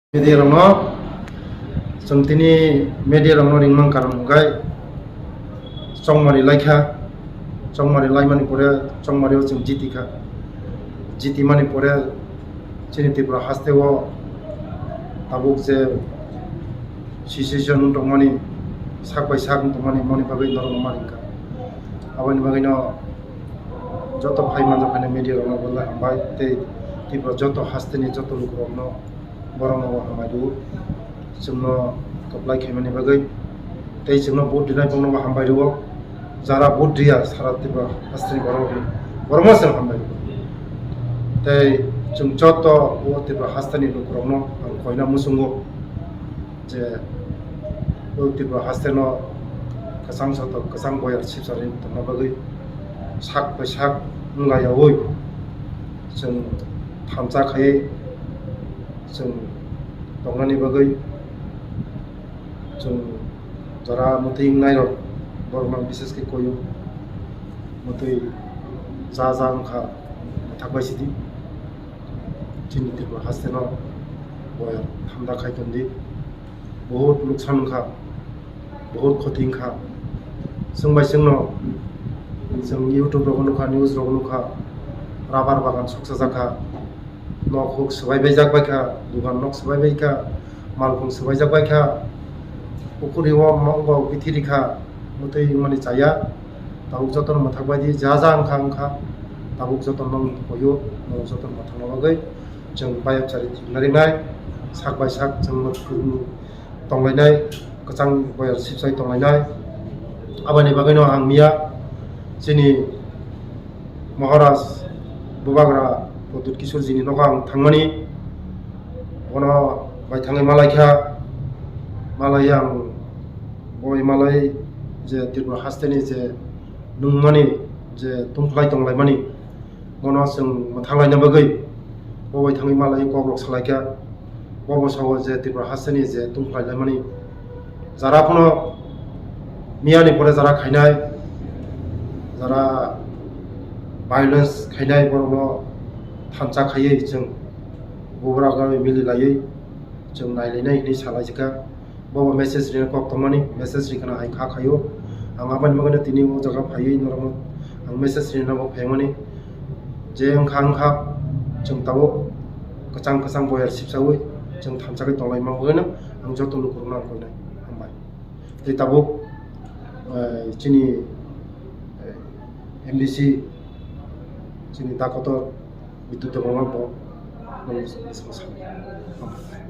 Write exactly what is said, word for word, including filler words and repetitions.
Media rokno, chwng tini media rokno ringmang karon hwnkhe chongmari laikha, chongmari laimani pore chongmario chwng jiti kha, jiti mani pore chini Tripura hasteo tabuk je situation wng tongmani, sak bai sak wng tongmani, moni bagwi norokno ma ringkha. Aboni bagwino joto phai manjak phainai media rokno belai hambai tei Tripura joto hasteni joto lukurokno borokno bo hambai rwo, chwngno kwplai khaimani bagwi tei chwngno vote rinai bokno bo hambai rwo, jara vote riya sara Tripura hasteni borok, borokno chwng hambai rwo. Tei chwng joto o Tripura hasteni lukurokno ang koina muchungo je o Tripura hasteno kwchang joto kwchang boyar sibsari tongna bagwi sak bai sak wng laiyaui chwng thansa khaiwi chwng tongnani bagwi chwng jora mwtwi wngnairok borokno bises khe koio. Mwtwi ja ja wngkha mwthak bai sidi. Chini Tripura hasteno boyar thamda khai tondi. Bahut nuksan wngkha, bahut khoti wngkha. Chwng bai chwngno chwng YouTube rogo nukha, news rogo nukha, rubber bagan soksa jakha, nok huk swbai baijak baikha, dugan nok swbai baikha, malkhung swbaijak baikha, pukhuri o mokbo bithi rikha, mwtwi wngmani chaya. Tabuk jotono mwthak baidi ja ja wngkha wngkha, tabuk jotono wng koio, norok jotono mwthangna bagwi chwng bayapchari thwngna ringnai, sak bai sak chwng mwthangwi tonglainai, kwchang boyar sibsai tonglainai. Aboni bagwino ang miya chini Maharaj Bubagra Pradyut Kishore jini nogo ang thangmani, bono bai thangwi malaikha, malai ang boi malai je Tripura hasteni je nungmani je tungphlai tonglaimani, bono chwng mwthanglaina bagwi bo bai thangwi malai kok rok salaikha. Bo bo sao je Tripura hasteni je tungphlai laimani jara phano miyani pore jara khainai, jara violence khainai borokno thansa khaiwi chwng bubra gari mili laiwi chwng nailainai hinwi salaijikha. Bobo message rina kok tongmani, message rikha hai kha khaio. Ang aboni bagwino tini o jaga phaiwi norokno ang message rina bo phaimani. Je wngkha wngkha chwng tabuk kwchang kwchang boyar sibsawi chwng thansa khe tonglaima bagwino ang joto lukurokno ang koinai. Hambai. Tei tabuk, eh, chini, eh, M D C chini da kotor Bidyut Debbarma bo nang bwskango sa. Hambai.